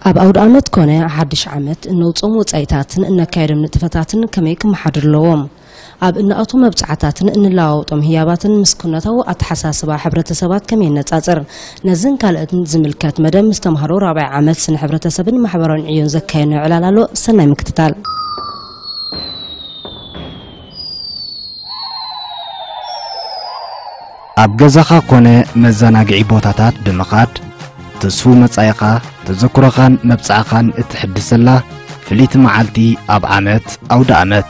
ኣብ ኣውደ ኣመት ኮነ ሓድሽ ዓመት እነውፅኦም ወፃኢታትን እነካየዶም ንጥፈታትን ከመይ ክመሓድሩ ኣለዎም? ኣብ እንኣቱ መብፅዓታትን እንለዋወጦም ህያባትን ምስ ኩነታዊ ኣተሓሳስባ ሕብረተሰባት ከመይ ይነፃፀር? ነዝን ካልኦትን ዝምልከት መደብ ምስ ተምሃሮ ራብዓይ ዓመት ስነ ሕብረተሰብን ማሕበራዊ ዕዮን ዘካየድናዮ ዕላል ኣሎ። ሰናይ ምክትታል። ኣብ ገዛኻ ኮነ መዘናግዒ ቦታታት ብምኻድ፣ ትስፉው መጻኢኻ፣ ተዘክሮኻን መብጽዓኻን እትሕድሰላ ፍልይቲ መዓልቲ ኣብ ዓመት፣ ኣውደ ኣመት።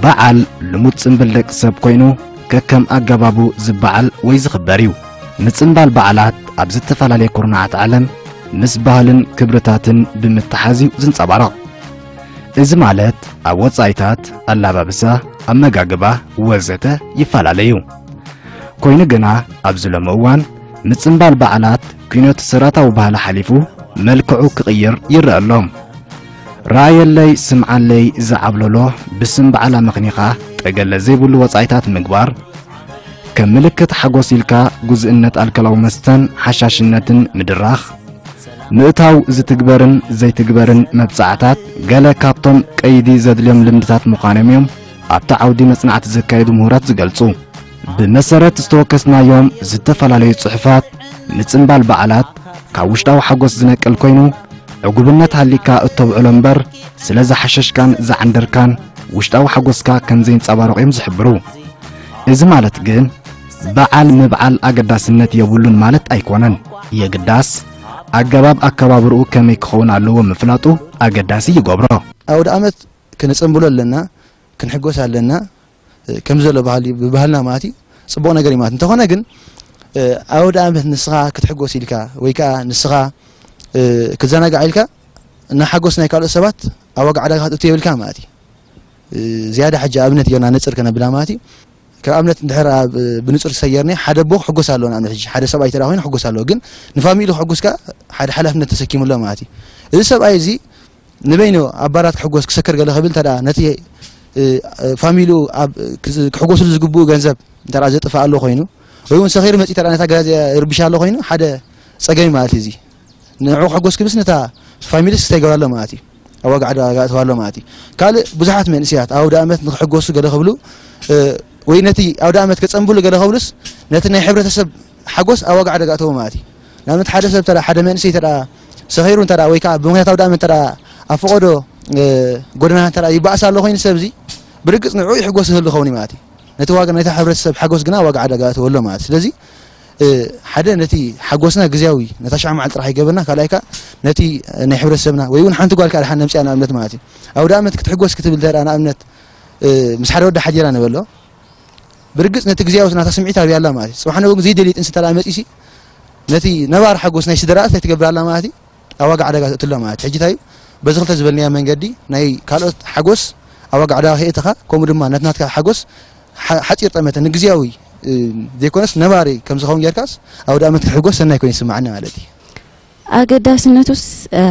በዓል ልሙድ ጽምብል ደቂ ሰብ ኮይኑ፣ ከከም ኣገባቡ ዝበዓል ወይ ዝኽበር እዩ። ምጽምባል በዓላት ኣብ ዝተፈላለየ ኩርናዓት ዓለም ምስ ባህልን ክብርታትን ብምትሓዝ እዩ ዝንጸባረቕ። እዚ ማለት ኣብ ወጻኢታት፣ ኣላባብሳ፣ ኣመጋግባ ወዘተ ይፈላለ እዩ። ኮይኑ ግና ኣብዚ ሎሚ እዋን ምጽምባል በዓላት ኲኖት ስርዓታዊ ባህሊ ሓሊፉ መልክዑ ክቕይር ይረአ ኣሎ። ረኣየለይ ስምዓለይ ዝዓብለሎ ብስም በዓል ኣመኽኒኻ ጠገለ ዘይብሉ ወጻኢታት ምግባር፣ ከም ምልክት ሓጎስ ኢልካ ጉዝእነት ኣልኮላዊ መስተን ሓሻሽነትን ምድራኽ፣ ምእታው ዝትግበርን ዘይትግበርን መብጻዕታት ገለ ካብቶም ቀይዲ ዘድልዮም ልምድታት ምዃኖም እዮም ኣብቲ ዓውዲ መጽናዕቲ ዘካየዱ ምሁራት ዝገልጹ። ብመሰረት ዝተወከስናዮም ዝተፈላለዩ ጽሑፋት፣ ምጽምባል በዓላት ካብ ውሽጣዊ ሓጎስ ዝነቅል ኮይኑ፣ ዕጉብነት ሃሊካ እተውዕሎ እምበር፣ ስለ ዝሓሸሽካን ዝዓንደርካን ውሽጣዊ ሓጎስካ ከም ዘየንጸባርቕ እዮም ዝሕብሩ። እዚ ማለት ግን፣ በዓል ምብዓል ኣገዳስነት የብሉን ማለት ኣይኮነን። የግዳስ፣ ኣገባብ ኣከባብርኡ ከመይ ክኸውን ኣለዎ ምፍላጡ ኣገዳሲ ይገብሮ። ኣውደ ዓመት ክነጸንብሎ ኣለና፣ ክንሕጎስ ኣለና፣ እ፣ ከም ዘሎ ባህሊ፣ ብባህልና ማለት እዩ፣ ጽቡቕ ነገር እዩ ማለት። እንተኾነ ግን፣ እ፣ ኣውደ ዓመት ንስኻ ክትሕጎስ ኢልካ፣ ወይ ከኣ ንስኻ፣ እ፣ ክትዘናጋዕ ኢልካ፣ ንሓጎስ ናይ ካልኦት ሰባት ኣብ ዋጋ ዕዳጋ ክትእቱ የብልካ ማለት እዩ። እ፣ ዝያዳ ሕጂ ኣብነት ጌርና ንጽር ከነብላ ማለት እዩ። ካብ ኣብነት እንድሕር ኣብ፣ እ፣ ብንጹር ሰየርኒ፣ ሓደ ኣቦ ክሕጎስ ኣለዎ፣ ንኣብነት ሕጂ ሓደ ሰብኣይ ተደኣ ኮይኑ ክሕጎስ ኣለዎ። ግን ንፋሚሊ ክሕጉስ ከኣ ሓደ ሓላፍነት ተሰኪሙ ኣሎ ማለት እዩ። እዚ ሰብኣይ እዚ ንበይኑ ኣብ ባራት ክሕጎስ ክሰክር ገለ ክብል እንተ ደኣ ነቲ፣ እ፣ እ፣ ፋሚሊኡ ኣብ፣ እ፣ ክዝ-፣ ክሕጎስሉ ዝግብኡ ገንዘብ እንተ ደኣ ዘጥፍእ ኣሎ ኮይኑ፣ ወይ እውን ሰኺሩ መጺኡ እንተ ደኣ ነታ ገዛ እዚኣ ይርብሻ ኣሎ ኮይኑ፣ ሓደ ጸገም እዩ ማለት እዩ እዚ። ንዕኡ ክሕጎስ ክብልስ ነታ ፋሚሊስ ክስታይ ይገብራ ኣሎ ማለት እዩ። ኣብ ዋጋ ዕዳጋ ኣእትዋ ኣሎ ማለት እዩ። ካልእ ብዙሓት መንእሰያት ኣውደ ኣመት ንክሕጎሱ ገለ ክብሉ፣ እ፣ ወይ ነቲ ኣውደ ኣመት ከጸንብሉ ገለ ክብሉስ ነቲ ናይ ሕብረተሰብ ሓጎስ ኣብ ዋጋ ዕዳጋ ኣእትዎ ማለት እዩ። ንኣብነት ሓደ ሰብ እንተ ደኣ፣ ሓደ መንእሰይ እንተ ደኣ ሰኺሩ እንተ ደኣ፣ ወይ ከኣ ብምኽንያት ኣውደ ኣመት እንተ ደኣ ኣብ ፈቐዶ፣ እ፣ ጎደና እንተ ደኣ ይበኣስ ኣሎ ኮይኑ ሰብ እዚ ብርግጽ ንዕኡ ይሕጎስ ይህሉ ክኸውን እዩ ማለት እዩ። ነቲ ዋጋ ናይታ ሕብረተሰብ ሓጎስ ግና ዋጋ ዕዳጋ ኣእትዎ ኣሎ ማለት እዩ። ስለዚ፣ እ፣ ሓደ ነቲ ሓጎስና ግዝያዊ ነታ ሻዕ መዓልቲ ጥራሕ ይገበርና፣ ካልኣይ ከኣ ነቲ ናይ ሕብረተሰብና ወይ እውን ሓንቲ ጓል ከኣ ደሓን ነምጽያ ንኣብነት ማለት እዩ። ኣውደ ኣመት ክትሕጎስ ክትብል እንተ ደኣ ንኣብነት፣ እ፣ ምስ ሓደ ወዲ ሓዲራ ንበሎ፣ ብርግጽ ነቲ ግዝያዊ ናታ ስምዒት ኣብያ ኣላ ማለት እዩ። ጽባሕ ንግሆ ዘይደልዩ ጥንሲ እንተ ደኣ መጺሲ ነቲ ነባር ሓጎስ ናይ ስድራኣ እንታይ ትገብር ኣላ ማለት እዩ? ኣብ ዋጋ ዕዳጋ ተእትሎ ማለት እዩ። ሕጂ እንታይ እዩ? በዚ ክልተ ዝበልናዮ መንገዲ ናይ ካልኦት ሓጎስ ኣብ ዋጋ ዕዳጋ ከየእተኻ፣ ከምኡ ድማ ነቲ ናትካ ሓጎስ ሓ-፣ ሓጺር ጠመተ ንግዝያዊ፣ እ፣ ዘይኮነስ ነባሪ ከም ዝኸውን ጌርካስ ኣውደ ኣመት ክትሕጎስ ሰናይ ኮይኑ ይስምዓኒ ማለት እዩ። ኣገዳስነቱስ፣ እ፣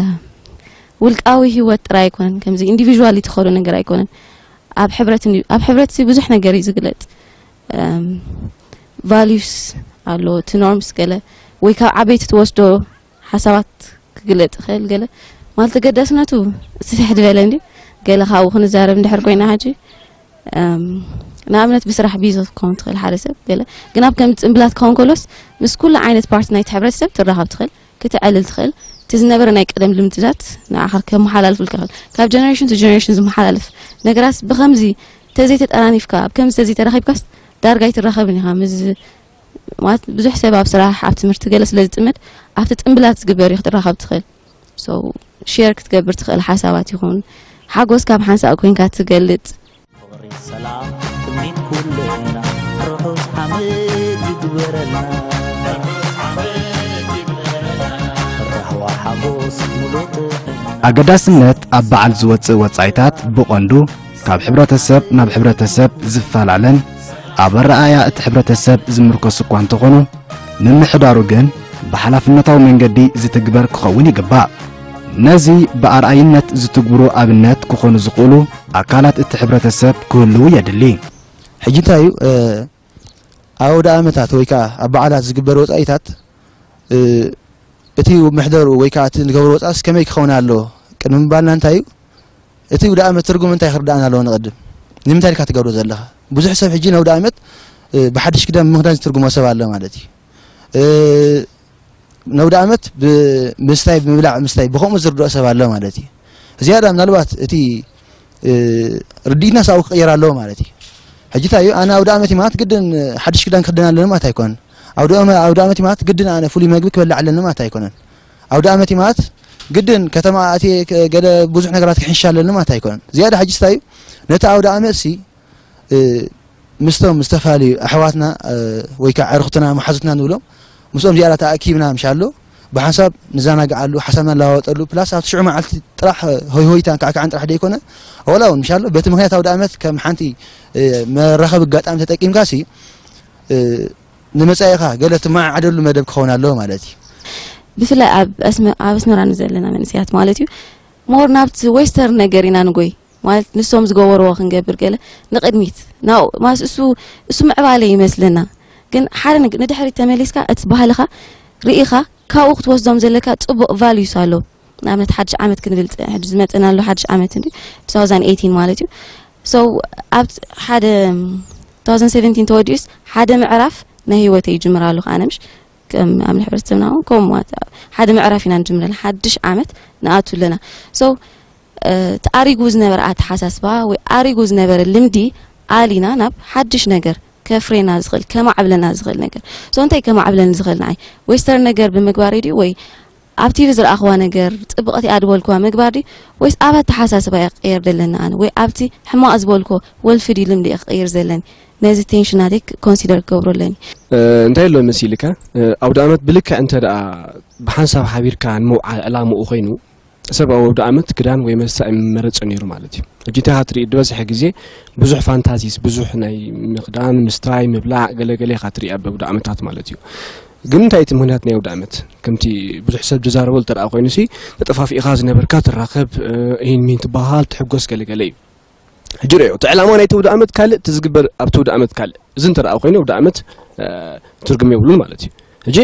ውልቃዊ ህይወት ጥራይ ኣይኮነን፣ ከምዚ ኢንዲቪዥዋሊ ትኸዶ ነገር ኣይኮነን። ኣብ ሕብረት እንዲ-፣ ኣብ ሕብረት ሲ ብዙሕ ነገር እዩ ዝግለጽ። እም፣ ቫልዩስ ኣሎ፣ እቲ ኖርምስ ገለ ወይ ካብ ዓበይቲ ትወስዶ ሓሳባት ክግለጽ ይኽእል ገለ። ማለት ተገዳስነቱ ስፍሕ ዝበለ እንድዩ። ገለ ካብኡ ክንዛረብ እንድሕር ኮይና ሕጂ፣ እም፣ ንኣብነት ብስራሕ ቢዚ ክኸውን ትኽእል ሓደ ሰብ ገለ። ግን ኣብ ከም ጽምብላት ክኸውን ከሎስ ምስ ኩሉ ዓይነት ፓርቲ ናይቲ ሕብረተሰብ ትራኸብ ትኽእል፣ ክተዕልል ትኽእል። እቲ ዝነበረ ናይ ቀደም ልምድታት ንዓኻ ከመሓላልፉልካ ይኽእል። ካብ ጀነሬሽን ቱ ጀነሬሽን ዝመሓላለፍ ነገራት ብኸምዚ ተዘይተጠራኒፍካ፣ ኣብ ከምዚ ተዘይተራኺብካስ ዳርጋ ኣይትራኸብን ኢኻ። ምስ፣ ማለት ብዙሕ ሰብ ኣብ ስራሕ፣ ኣብ ትምህርቲ ገለ ስለ ዝጥመድ ኣብቲ ጽምብላት ዝግበር እዩ ክትራኸብ ትኽእል። ሶ ሼር ክትገብር ትኽእል ሓሳባት ይኹን ሓጎስ ካብ ሓንሳእ ኮይንካ ትገልጽ። ፍቕሪ ሰላም ትምኒት ኩልና ርሑስ ዓመት ይግበረልና። ራህዋ ሓጎስ ሙሉእ ጥዕና። ኣገዳስነት ኣብ በዓል ዝወጽእ ወጻኢታት ብቐንዱ ካብ ሕብረተሰብ ናብ ሕብረተሰብ ዝፈላለን ኣብ ኣረኣእያ እቲ ሕብረተሰብ ዝምርኮስ እኳ እንተኾኑ፣ ምምሕዳሩ ግን ብሓላፍነታዊ መንገዲ ዝትግበር ክኸውን ይግባእ። ነዚ ብኣርኣይነት ዝትግብሩ ኣብነት ክኾኑ ዝኽእሉ ኣካላት እቲ ሕብረተሰብ ክህልዉ የድሊ። ሕጂ እንታይ እዩ፣ እ፣ ኣብ ኣውደ ኣመታት ወይ ከዓ ኣብ በዓላት ዝግበር ወጻኢታት፣ እ፣ እቲ መሕደሩ ወይ ከዓ እቲ ንገብሮ ወጻእስ ከመይ ክኸውን ኣለዎ ቅድሚ ምባልና እንታይ እዩ፣ እቲ ኣውደ ኣመት ትርጉም እንታይ ክርዳእና ኣለዎ ንቐድም። ንምንታይ ኢልካ ትገብሮ ዘለኻ? ብዙሕ ሰብ ሕጂ ነውደ ኣመት፣ እ፣ ብሓድሽ ክዳን ብምኽዳን ዝትርጉሞ ሰብ ኣሎ ማለት እዩ። እ፣ ነውደ ኣመት ብምስታይ፣ ብምብላዕ ምስታይ ብኸምኡ ዝርድኦ ሰብ ኣሎ ማለት እዩ። ዝያዳ ምናልባት እቲ፣ እ፣ ርድኢትና ሳብ ክቕየር ኣለዎ ማለት እዩ። ሕጂ እንታይ እዩ፣ ኣነ ኣውደ ኣመት ማለት ግድን ሓድሽ ክዳን ክኽደን ኣለኒ ማለት ኣይኮነን። ኣውደ ኣመ-፣ ኣውደ ኣመት ማለት ግድን ኣነ ፍሉይ መግቢ ክበልዕ ኣለኒ ማለት ኣይኮነን። ኣውደ ኣመት ማለት ግድን ከተማ ኣትየ ከ-፣ ገለ ብዙሕ ነገራት ክሕንሽ ኣለኒ ማለት ኣይኮነን። ዝያዳ ሕጂ እንታይ እዩ፣ ነቲ ኣውደ ኣመት ሲ፣ እ፣ ምስቶም ዝተፈላለዩ ኣሕዋትና፣ እ፣ ወይ ከዓ ዕርኽትና፣ መሓዙትና ንብሎም፣ ምስኦም ዝያዳ ተኣኪብና ምሻሎ ብሓንሳብ ንዘናግዓሉ፣ ሓሳብና ንለዋወጠሉ፣ ፕላስ ኣብቲ ሽዑ መዓልቲ ጥራሕ ሆይ ሆይታን ካዕካዕን ጥራሕ ደይኮነ፣ ወላ እውን ምሻሎ በቲ ምኽንያት ኣውደ ኣመት ከም ሓንቲ፣ እ፣ መራኸቢ ኣጋጣሚ ተጠቂምካ ሲ፣ እ፣ ንመጻኢኻ ገለ ትመዓዓደሉ መደብ ክኸውን ኣለዎ ማለት እዩ። ብፍላይ ኣብ ኣስመ-፣ ኣብ ኣስመራ ንዘለና መንእሰያት ማለት እዩ፣ ሞር ናብቲ ዌስተርን ነገር ኢና ንጎይ። ማለት ንሶም ዝገበርዎ ክንገብር ገለ ንቕድሚት ናው-፣ ማስ እሱ፣ እሱ ምዕባለ ይመስለና። ግን ሓደ ንግ-፣ ንድሕሪት ተመሊስካ እቲ ባህልኻ ርኢኻ ካብኡ ክትወስዶም ዘለካ ጽቡቕ ቫልዩስ ኣሎ። ንኣብነት ሓድሽ ዓመት ክንብል ጸ-፣ ሕጂ ዝመጸና ኣሎ ሓድሽ ዓመት እንዲ two thousand eighteen ማለት እዩ። So ኣብ ሓደ two thousand seventeen ተወዲኡስ ሓደ ምዕራፍ ናይ ህይወተይ ይጅምር ኣለኹ ኣነ ምሽ ከም ኣምለ ሕብረተሰብና እውን ከምኡ ማለት ሓደ ምዕራፍ ኢና ንጅምረል ሓድሽ ዓመት ንኣቱ ኣለና። So እ፣ እቲ ኣሪጉ ዝነበረ ኣተሓሳስባ ወይ ኣሪጉ ዝነበረ ልምዲ ኣሊና ናብ ሓድሽ ነገር ከፍሬና ዝኽእል፣ ከማዕብለና ዝኽእል ነገር። So እንታይ ከማዕብለኒ ዝኽእል ንዓይ? ዌስተርን ነገር ብምግባር ድዩ ወይ ኣብ ቲቪ ዝረኣኽዋ ነገር ጽብቕቲ እያ ዝበልክዋ ምግባር ድዩ ወይስ ኣብ ኣተሓሳስባ እየ ክቕየር ዘለኒ ኣነ? ወይ ኣብቲ ሕማቕ ዝበልክዎ ወልፊ ድዩ ልምዲ እየ ክቕይር ዘለኒ? ነዚ ቴንሽናተይ ክ-፣ ኮንሲደር ክገብሮ ኣለኒ። እ፣ እንታይ ኣሎ መሲልካ? እ፣ ኣውደ ኣመት ብልክዕ እንተ ደኣ ብሓንሳብ ሓቢርካ ንምውዓል ዕላምኡ ኮይኑ፣ ሰብ ኣብ ኣውደ ኣመት ክዳን ወይ መስተ ኣይምመረጸ ነይሩ ማለት እዩ። ሕጂ እንታይ ክትርኢ፣ ዝበዝሐ ግዜ ብዙሕ ፋንታዚስ፣ ብዙሕ ናይ ምኽዳን፣ ምስታይ፣ ምብላዕ፣ ገለ ገለ ኢኻ ትርኢ ኣብ ኣውደ ኣመታት ማለት እዩ። ግን እንታይ እቲ ምኽንያት ናይ ኣውደ ኣመት? ከምቲ ብዙሕ ሰብ ዝዛረቦ እንተ ደኣ ኮይኑሲ፣ ተጠፋፊእኻ ዝነበርካ ትራኸብ፣ እ፣ ኢሂን ሚሂን ትበሃል፣ ትሕጎስ፣ ገለ ገለ እዩ። ሕጂ ርእዮ፣ እቲ ዕላማ ናይቲ ኣውደ ኣመት ካልእ፣ እቲ ዝግበር ኣብቲ ኣውደ ኣመት ካልእ። እዚ እንተ ደኣ ኮይኑ ኣውደ ኣመት፣ እ፣ ትርጉም የብሉን ማለት እዩ። ሕጂ፣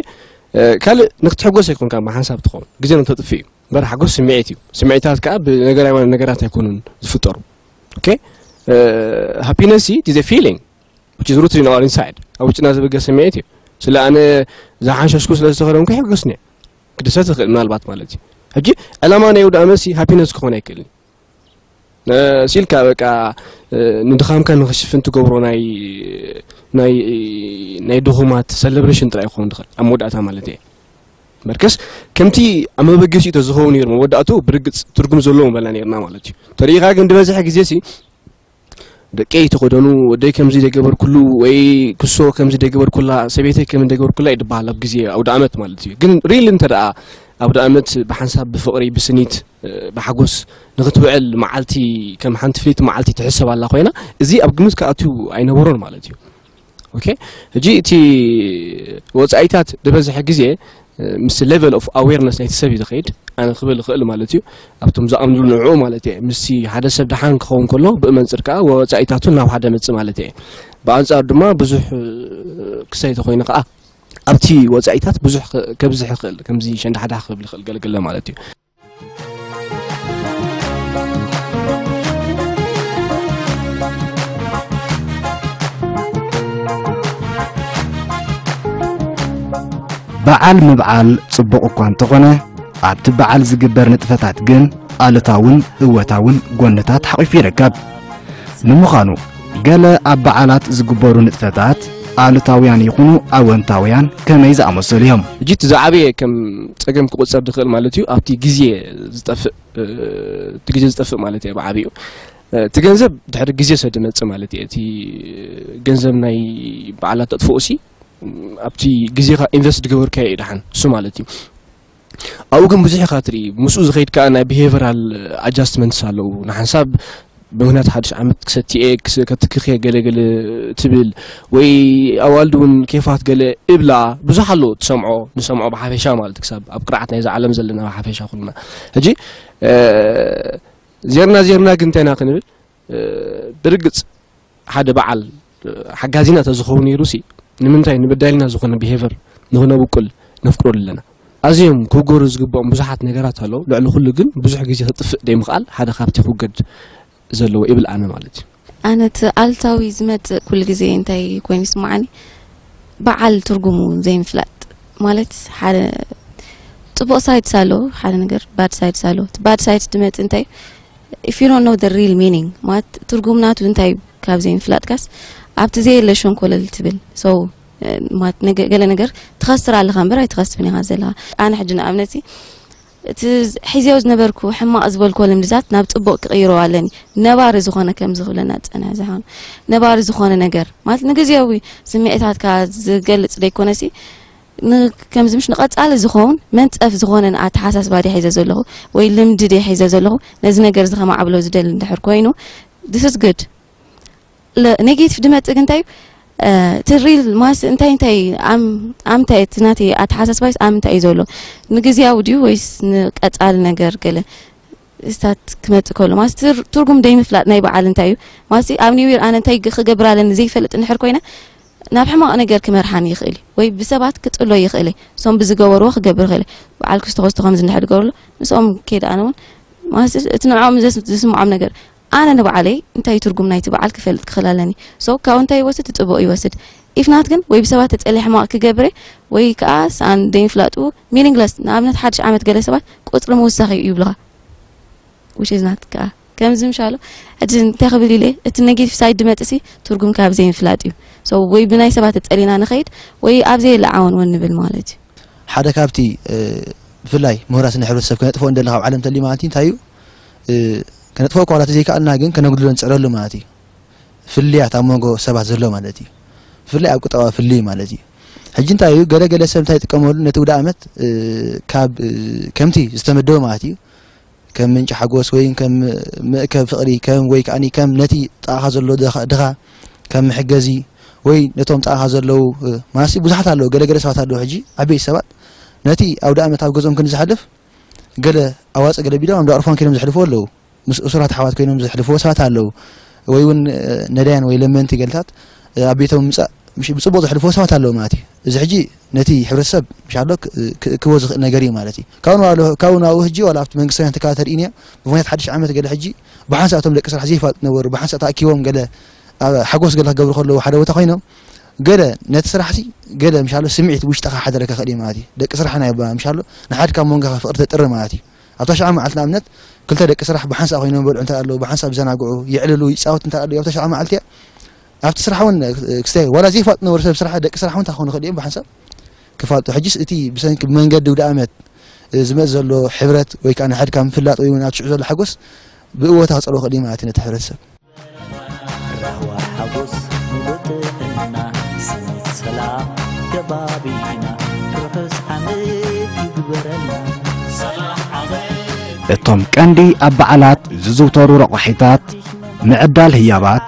እ፣ ካልእ ንክትሕጎስ ኣይኮንካ ብሓንሳብ ትኸውን፣ ግዜ ንክተጥፍእ እዩ። እምበር ሓጎስ ስምዒት እዩ። ስምዒታት ከኣ ብነገር ኣይኮነን ነገራት ኣይኮኑን ዝፍጠሩ። ኦኬ? እ፣ ሃፒነስ is a feeling which is rooted in our inside። ኣብ ውሽጥና ዝበገስ ስምዒት እዩ። ስለ ኣነ ዝሓንሸሽኩ ስለ ዝተኸደንኩ ይሕጎስኒ እየ። ክድሰት ይኽእል ምናልባት ማለት እዩ። ሕጂ ዕላማ ናይ ኣውደ ኣመትሲ ሃፒነስ ክኾን ኣይክእልን። እ፣ ሲልካ በቃ፣ እ፣ ንድኻምካ ንኽሽፍን ትገብሮ ናይ፣ ናይ፣ ናይ ድኹማት ሰለብሬሽን ጥራይ ክኸውን ትኽእል ኣብ መወዳእታ ማለት እየ። በርከስ ከምቲ ኣብ መበገሲኡ ተዝኸውን ነይሩ መወዳእቱ ብርግጽ ትርጉም ዘለዎ ምበልና ነይርና ማለት እዩ። ተሪኢኻ ግን ዝበዝሐ ግዜ ሲ ደቀይ ተኸደኑ፣ ወደይ ከምዚ ደገበርኩሉ ወይ ክሶ ከምዚ ደገበርኩላ፣ ሰበይተይ ከምዚ ደገበርኩላ እዩ ዝበሃል ኣብ ግዜ ኣውደ ኣመት ማለት እዩ። ግን ሪል እንተ ደኣ ኣውደ ኣመት ብሓንሳብ ብፍቕሪ፣ ብስኒት፣ እ፣ ብሓጎስ ንኽትውዕል መዓልቲ ከም ሓንቲ ፍልይቲ መዓልቲ ትሕሰብ ኣላ ኮይና፣ እዚ ኣብ ግምት ክኣትው ኣይነበሮን ማለት እዩ። ኦኬ፣ ሕጂ እቲ ወጻኢታት ዝበዝሐ ግዜ፣ እ፣ ምስ ሌቨል ኦፍ ኣዌርነስ ናይቲ ሰብ እዩ ዝኸይድ። ኣነ ክብል እኽእል ማለት እዩ። ኣብቶም ዝኣምንሉ ንዕኡ ማለት እየ። ምስቲ ሓደ ሰብ ደሓን ክኸውን ከሎ፣ ብኡ መንጽር ከኣ ወጻኢታቱ ናብ ሓደ መጽእ ማለት እየ። ብኣንጻሩ ድማ ብዙሕ፣ እ፣ ክሳይ ተኾይኑ ከኣ ኣብቲ ወጻኢታት ብዙሕ ኸ-፣ ከብዝሕ ይኽእል። ከምዚ ሸንዳሕዳሕ ክብል ይኽእል ገለገለ ማለት እዩ። በዓል ምብዓል ጽቡቕ እኳ እንተኾነ፣ ኣብቲ በዓል ዝግበር ንጥፈታት ግን ኣሉታውን እወታውን ጎንታት ሓቒፉ ይርከብ። ንምዃኑ፣ ገለ ኣብ በዓላት ዝግበሩ ንጥፈታት ኣሉታውያን ይኹኑ ኣወንታውያን ከመይ ዝኣመሰሉ እዮም? ሕጂ እቲ ዝዓበየ ከም ጸገም ክቑጸር ዝኽእል ማለት እዩ፣ ኣብቲ ግዜ ዝጠፍእ፣ እ፣ እቲ ግዜ ዝጠፍእ ማለት እየ ብዓቢኡ። እ፣ እቲ ገንዘብ ድሕሪ ግዜ ስለ ዝመጽእ ማለት እየ። እቲ ገንዘብ ናይ በዓላት ተጥፍኦሲ፣ ኣብቲ ግዜኻ ኢንቨስት ዝገበርካዮ እዩ ደሓን፣ እሱ ማለት እዩ። ኣብኡ ግን ብዙሕ ኢኻ ትርኢ። ምስኡ ዝኸይድ ከኣ ናይ ቢሄቨራል ኣጃስትመንትስ ኣለዉ። ንሓንሳብ ብምኽንያት ሓድሽ ዓመት ክሰትየ፣ ክስ-፣ ከትክኽየ ገለ ገለ ትብል፣ ወይ ኣዋልድ እውን ኬፋት ገለ እብላ፣ ብዙሕ ኣሎ ትሰምዖ፣ ንሰምዖ ብሓፈሻ ማለት ክሳብ ኣብ ቅርዓት ናይዛ ዓለም ዘለና ብሓፈሻ ኩልና። ሕጂ፣ እ፣ ዜርና ዜርና ግን እንታይ ኢና ክንብል? እ፣ ብርግጽ ሓደ በዓል፣ እ፣ ሓጋዚና ተዝኸውን ነይሩ ሲ፣ ንምንታይ ንበዳይልና ዝኾነ ቢሄቨር ንኽነብቁል ነፍቅረሉ ኣለና? ኣዝዮም ክውገሩ ዝግብኦም ብዙሓት ነገራት ኣለዉ። ልዕሊ ኩሉ ግን ብዙሕ ግዜ ክጥፍእ ደይምኽኣል ሓደ ካብቲ ክውገድ ዘለዎ ይብል ኣነ ማለት እዩ። ኣነ እቲ ኣልታዊ ዝመጽእ ኩሉ ግዜ እንታይ ኮይኑ ይስምዓኒ? በዓል ትርጉሙ ዘይምፍላጥ ማለት ሓደ ጽቡቕ ሳይድስ ኣለዎ፣ ሓደ ነገር ባድ ሳይድስ ኣለዎ። እቲ ባድ ሳይድስ ዝመጽእ እንታይ? If you don't know the real meaning ማለት ትርጉም ናቱ እንታይ እዩ ካብ ዘይምፍላጥካስ ኣብቲ ዘየለ ሸንኮለል ትብል። So፣ እ፣ ማለት ነገ-፣ ገለ ነገር ትኸስር ኣለኻ እምበር ኣይትኸስብን ኢኻ ዘለኻ። ኣነ ሕጂ ንኣብነት እቲ ዝ-፣ ሒዝዮ ዝነበርኩ ሕማቕ ዝበልኮ ልምድታት ናብ ጽቡቕ ክቕይሮ ኣለኒ። ነባሪ ዝኾነ ከምዚ ክብለና ዝጸንሐ ዝሓኑ ነባሪ ዝኾነ ነገር ማለት ንግዜያዊ ስምዒታትካ ዝገልጽ ደይኮነሲ ን-፣ ከምዚ ምሽ ንቐጻሊ ዝኸውን መንጸፍ ዝኾነ ኣተሓሳስባ ድየ ሒዘ ዘለኹ ወይ ልምዲ ድየ ሒዘ ዘለኹ ነዚ ነገር እዚ ከማዕብሎ ዝደሊ እንድሕር ኮይኑ፣ this is good። ለ-፣ ኔጌቲቭ ድመጽእ ግን እንታይ እዩ? እ፣ እቲ ሪል ማስ እንታይ እንታይ ኣም-፣ ኣምታይ እቲ ናተይ ኣተሓሳስባይስ ኣምታይ እዩ ዘሎ? ንግዜያዊ ድዩ ወይስ ንቀጻሊ ነገር ገለ ስታት ክመጽእ ከሎ? ማስ ትር-፣ ትርጉም ደይምፍላጥ ናይ በዓል እንታይ እዩ? ማስ ኣብ ኒው ይር ኣነ እንታይ ግ-፣ ክገብር ኣለኒ ዘይፈልጥ እንድሕር ኮይነ ናብ ሕማቕ ነገር ክመርሓኒ ይኽእል እዩ። ወይ ብሰባት ክጽሎ ይኽእል እዩ። እሶም ብዝገበርዎ ክገብር ይኽእል እዩ። በዓል ክስተኸስቶ ከምዚ እንድሕር ዝገብርሉ ንሶም ከይድ ኣነ እውን ማስ እቲ ንዕኦም ዘስ-፣ ዝስምዖም ነገር ኣነ ንባዕለይ እንታይ ትርጉም ናይቲ በዓል ክፈልጥ ክኽእል ኣለኒ። So ካብ እንታይ ይወስድ? ጽቡቕ ይወስድ። ኢፍ ናት ግን ወይ ብሰባት ተጸሊየ ሕማቕ ክገብር እየ ወይ ከኣ ሰኣን ደይምፍላጡ ሚኒንግለስ። ንኣብነት ሓድሽ ዓመት ገለ ሰባት ቁጽሪ ምውሳኽ እዩ ይብሉኻ። Which is not ከኣ ከምዚ ምሻሎ ሕጂ እንታይ ክብል ኢለ እቲ ኔጌቲቭ ሳይድ ድመጽእ ሲ ትርጉም ካብ ዘይምፍላጥ እዩ። So ወይ ብናይ ሰባት ተጸሊና ንኸይድ ወይ ኣብ ዘየለ ዓወን ወን ንብል ማለት እዩ። ሓደ ካብቲ፣ እ፣ ብፍላይ ምሁራት ናይ ሕብረተሰብ ከነጥፍኦ እንደለና ካብ ዓለም ተልዩ ማለት እዩ እንታይ እዩ? እ፣ ከነጥፍኦ እኳ ዋላ ተዘይከኣልና ግን ከነጉድሎ ንጽዕረሉ ማለት እዩ። ፍልያት ኣብ መንጎ ሰባት ዘሎ ማለት እዩ። ብፍላይ ኣብ ቁጠባ ፍልይ ማለት እዩ። ሕጂ እንታይ እዩ? ገለ ገለ ሰብ እንታይ ይጥቀመሉ? ነቲ ውደ ኣመት፣ እ፣ ካብ፣ እ፣ ከምቲ ዝተመደበ ማለት እዩ። ከም ምንጪ ሓጎስ ወይ ከም መእከብ ፍቕሪ ከም ወይ ከኣኒ ከም ነቲ ጥቓኻ ዘሎ ድኻ፣ ድኻ ከም መሕገዚ ወይ ነቶም ጥቓኻ ዘለዉ፣ እ፣ ማለት ብዙሓት ኣለዉ። ገለ ገለ ሰባት ኣለዉ። ሕጂ ዓበይቲ ሰባት ነቲ ኣውደ ኣመት ኣብ ገዝኦም ክንዲ ዝሓልፍ ገለ ኣዋጽእ ገለ ቢሎም ኣብ ዳዕርፎን ከይዶም ዘሕልፉ ኣለዉ። ምስ እሱራት ኣሕዋት ኮይኖም ዘሕልፍዎ ሰባት ኣለዉ። ወይ እውን፣ እ፣ ነዳያን ወይ ለመንቲ ገልታት፣ እ፣ ኣብ ቤቶም ምምጻእ ምሽ-፣ ብጽቡቕ ዘሕልፍዎ ሰባት ኣለዉ ማለት እዩ። እዚ ሕጂ ነቲ ሕብረተሰብ ምሽ ኣሎ ክ-፣ ክ-፣ ክእክቦ ዝኽእል ነገር እዩ ማለት እዩ። ካብኡ ንባዕሉ፣ ካብኡ ናብኡ ሕጂ ዋላ ኣብቲ መንግስታውያን ትካላት ተርእይንዮ፣ ብምኽንያት ሓድሽ ዓመት ገለ ሕጂ ብሓንሳእ እቶም ደቂ ስራሕ ዘይፋልጡ ነበሩ፣ ብሓንሳእ ተኣኪቦም ገለ ኣብ ሓጎስ ገለ ክገብሩ ከለዉ ሓደ ቦታ ኮይኖም፣ ገለ ነቲ ስራሕሲ ገለ ምሽ ኣሎ ስምዒት ውሽጥኻ ሓደረካ ክእል እዩ ማለት እዩ። ደቂ ስራሕና ይባ-፣ ምሽ ኣሎ ንሓድካ ኣብ መንጎኻ ፍቕሪ ተጥሪ ማለት እዩ። ኣብታ ሸዓ መዓልቲ ንኣብነት ክልተ ደቂ ስራሕ ብሓንሳእ ኮይኖም ይበልዑ እንተ ኣለዉ፣ ብሓንሳእ ብዘናግዑ፣ የዕልሉ፣ ይጻወቱ እንተ ኣለዉ፣ ኣብታ ሸዓ መዓልቲ እያ። ኣብቲ ስራሕ እውን ክስታይ ዋላ ዘይፋልጡ ነበሩ ሰብ ስራሕ፣ ደቂ ስራሕ እውን እንታይ ክኾኑ ይኽእሉ እዮም ብሓንሳእ ክፋልጡ። ሕጂስ እቲ ብሰንኪ ብመንገዲ ውደ ኣመት ዝመጽእ ዘሎ ሕብረት ወይ ከኣ ንሓድካ ምፍላጥ ወይ እውን ኣብ ሽዑ ዘሎ ሓጎስ ብእወታ ክጸልዎ ይኽእል እዩ ማለት እዩ ነቲ ሕብረተሰብ። ራህዋ ሓጎስ ሙሉእ ጥዕና፣ ስኒት ሰላም ከባቢና፣ ርሑስ ዓመት ይግበረልና። ሰላም ዓመት። እቶም ቀንዲ ኣብ በዓላት ዝዝውተሩ ረቋሒታት፣ ምዕዳል ህያባት፣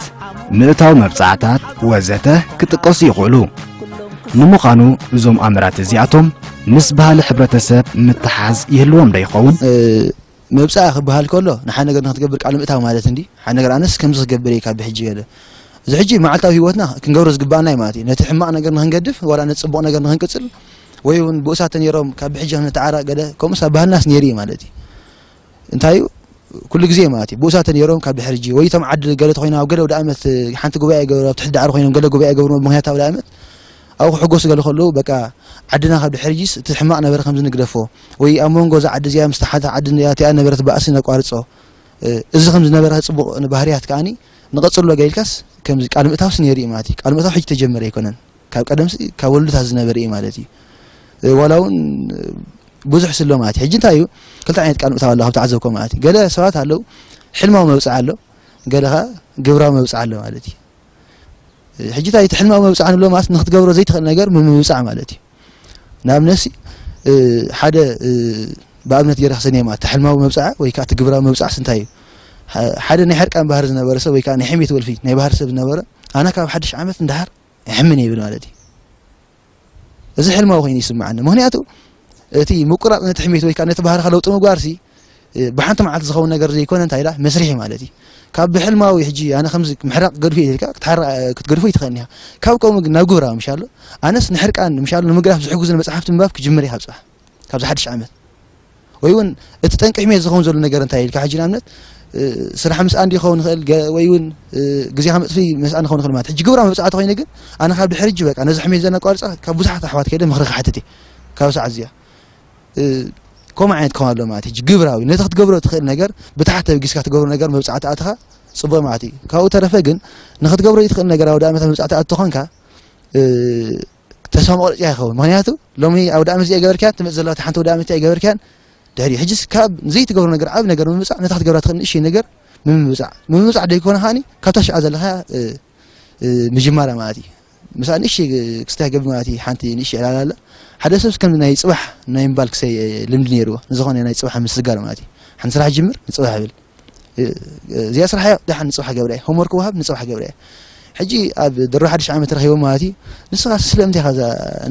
ምእታው መብጻዕታት ወዘተ ክጥቀሱ ይኽእሉ። ንምዃኑ እዞም ኣምራት እዚኣቶም ምስ ባህሊ ሕብረተሰብ ምትሓዝ ይህልዎም ዶ ይኸውን? እ፣ መብጻዓ ክበሃል ከሎ ንሓደ ነገር ንክትገብር ቃል ምእታው ማለት እንዲ። ሓደ ነገር ኣነስ ከምዚ ክገብር እየ ካብ ብሕጂ ገለ። እዚ ሕጂ መዓልታዊ ህይወትና ክንገብሮ ዝግባኣና እዩ ማለት እዩ። ነቲ ሕማቕ ነገር ንክንገድፍ ዋላ ነቲ ጽቡቕ ነገር ንክንቅጽል ወይ እውን ብኡሳት ነይሮም ካብ ብሕጂ ክንተዓረቕ ገለ ከምኡስ ኣብ ባህልናስ ነይሩ እዩ ማለት እዩ። እንታይ እዩ ኩሉ ግዜ ማለት እዩ። ብኡሳት ነይሮም ካብ ድሕሪ ሕጂ ወይ እቶም ዓዲ ገለ ተኮይኖም ኣብ ገለ ወደ ኣመት ሓንቲ ጉባኤ ይገብሩ፣ ኣብ ትሕቲ ዳዕሮ ኮይኖም ገለ ጉባኤ ይገብሩ ምክንያት ኣብ ወደ ኣመት ኣብኡ ክሕጎሱ ገለ ከለዉ በቃ ዓድና ካብ ድሕሪ ሕጂስ እቲ ሕማቕ ነበረ ከምዚ ንግደፎ ወይ ኣብ መንጎ እዛ ዓዲ እዚኣ ምስቲ ሓንቲ ዓዲ እቲኣ ነበረት ባእሲ ነቋርጾ። እ፣ እዚ ከም ዝነበረ ጽቡቕ ንባህርያት ከኣኒ ንቐጽሎ ገለ ኢልካስ ከምዚ ቃል ምእታውስ ነይሩ እዩ ማለት እዩ። ቃል ምእታው ሕጂ ተጀመረ ኣይኮነን። ካብ ቀደምሲ ካብ ወለዶታት ዝነበረ እዩ ማለት እዩ። እ፣ ዋላ እውን፣ እ፣ ብዙሕ ስሎ ማለት እዩ። ሕጂ እንታይ እዩ? ክልተ ዓይነት ቃል ምእታው ኣሎ ካብ ተዓዘብኮ ማለት እዩ። ገለ ሰባት ኣለዉ ሕልማዊ መብጽዓ ኣሎ፣ ገለ ኸኣ ግብራዊ መብጽዓ ኣሎ ማለት እዩ። እ፣ ሕጂ እንታይ እቲ ሕልማዊ መብጽዓ ንብሎ ማለት ንክትገብሮ ዘይትኽእል ነገር ምምብጻዕ ማለት እዩ። ንኣብነትሲ፣ እ፣ ሓደ፣ እ፣ ብኣብነት ገይረ ክሰንየ ማለት፣ እቲ ሕልማዊ መብጽዓ ወይ ከኣ እቲ ግብራዊ መብጽዓስ እንታይ እዩ? ሓደ ናይ ሕርቃን ባህሪ ዝነበረ ሰብ ወይ ከዓ ናይ ሕሜት ወልፊ ናይ ባህሪ ሰብ ዝነበረ ኣነ ካብ ሓድሽ ዓመት እንዳሓር ይሕምን ይብል ማለት እዩ። እዚ ሕልማዊ ኮይኑ ይስምዓኒ። ምክንያቱ እቲ ምቁራፅ ነቲ ሕሜት ወይ ከዓ ነቲ ባህርካ ለውጢ ምግባርሲ ብሓንቲ መዓልቲ ዝኸውን ነገር ዘይኮነ እንታይ ኢላ መስርሒ ማለት እዩ። ካብ ብሕልማዊ ሕጂ ኣነ ከምዚ ምሕራቅ ገድፉ ኢልካ ክትገድፎ ይትኽእል ኢኻ። ካብ ከምኡ ግን ናብ ግብራዊ ምሻሎ ኣነስ ንሕርቃን ምሻሎ ንምግራፍ ዝሕግዙ መፅሓፍቲ ምንባብ ክጅምር እየ ካብ ፅባሕ ካብዚ ሓድሽ ዓመት ወይ እውን እቲ ጠንቂ ሕሜት ዝኸውን ዘሎ ነገር እንታይ ኢልካ ሕጂ ንኣብነት ስራሕ ምስኣን ይኸውን ይኽእል ወይ እውን ግዜኻ መጥፍኢ ምስኣን ይኸውን ይኽእል ማለት ሕጂ ግብራዊ መብፃዕቲ ኮይኑ ግን ኣነ ካብ ድሕሪ ሕጂ በቃ ነዚ ሕሜት ዘናቋርፃ ካብ ብዙሓት ኣሕዋት ከይደ ምኽሪ ክሓትት እየ ካብ ሰዓት እዚኣ ከምኡ ዓይነት ክኸውን ኣሎ ማለት እዩ። ግብራዊ ነቲ ክትገብሮ ትኽእል ነገር ብታሕቲ ተበጊስካ ትገብሮ ነገር መብፃዕቲ ኣትኻ ፅቡቅ ማለት እዩ። ካብኡ ተረፈ ግን ንክትገብሮ ትኽእል ነገር ኣውደ ዓመት መብፃዕቲ ኣትኾንካ ተስፋ መቁረፂ ኣይኸውን። ምክንያቱ ሎሚ ኣውደ ዓመት እዚኣ ገበርካያን ትመፅእ ዘለዋ ሓንቲ ኣውደ ዓመት እዚኣ ገበርካያን ድሕሪ ሕጅስ ካብ ዘይትገብሮ ነገር ዓብ ነገር ምምፃእ ነታ ክትገብራ ትኽእል ንእሽተይ ነገር ምምፃእ ምምፃእ ደይኮነ ከዓኒ ካብታ ሽዓ ዘለካ ምጅማራ ማለት እዩ። ምሳእ ንእሽተይ ክስታይ ገብር ማለት እዩ። ሓንቲ ንእሽተይ ዕላል ኣላ። ሓደ ሰብ ከም ናይ ፅባሕ ናይ ምባል ክሰይ ልምዲ ነይርዎ ንዝኾነ ናይ ፅባሕ ምስጋር ማለት እዩ። ሓንቲ ስራሕ ጅምር ንፅባሕ ብል እዚኣ ስራሕ እያ ደሓን ንፅባሕ ገብራ እያ ሆምወርክ ወሃብ ንፅባሕ ገብራ እያ። ሕጂ ኣብ ድሮ ሓድሽ ዓመት ረኺቦም ማለት እዩ። ንስኻ ስለምንታይ ኢኻ እዛ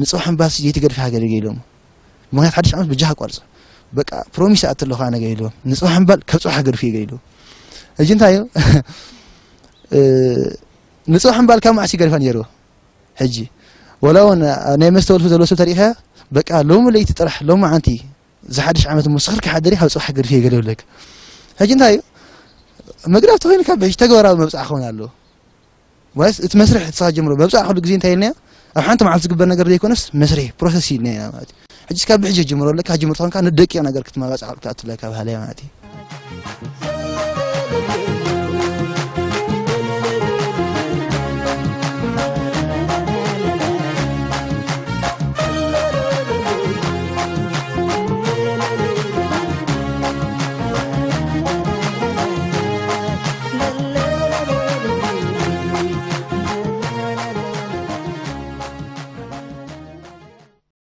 ንፅባሕ ምባል ዘይትገድፍ ሃገር ገ ኢሎም ምክንያት ሓድሽ ዓመት ብጃ ኣቋርፀ በቃ ፕሮሚስ ኣትለኻ ነገር ኢሎም ንፅባሕ ምባል ካብ ፅባሕ ገድፍ ገ ኢሎም ሕጂ እንታይ እዩ ንፅባሕ ምባል ካብ ማዕሲ ገድፋ ነይርዎ ሕጂ ወላ እውን ናይ መስተ ወልፊ ዘለዎ ሰብ ተሪኢኻ በቃ ሎሚ ለይቲ ጥራሕ ሎሚ ዓንቲ ዝሓድሽ ዓመት እሞ ስኽር ክሓድር ካብ ፅባሕ ገድፍ ገለ ይብለካ ሕጂ እንታይ እዩ መግዳፍ ተኮይኑ ካብ ብሕጂ ተግባራዊ መብፃዕ ክኸውን ኣለዎ ማለት እቲ መስርሕ ንስኻ ጀምሮ መብፃዕ ኩሉ ግዜ እንታይ ኢልና ኣብ ሓንቲ መዓልቲ ዝግበር ነገር ዘይኮነስ መስርሒ ፕሮሰስ ኢልና ኢና ማለት እዩ ሕጂ ካብ ብሕጂ ጀምሮ ኣለካ ጅምር ትኾንካ ንደቂቕ ነገር ክትመባፃዕ ክትኣትለካ ባህልያ ማለት እዩ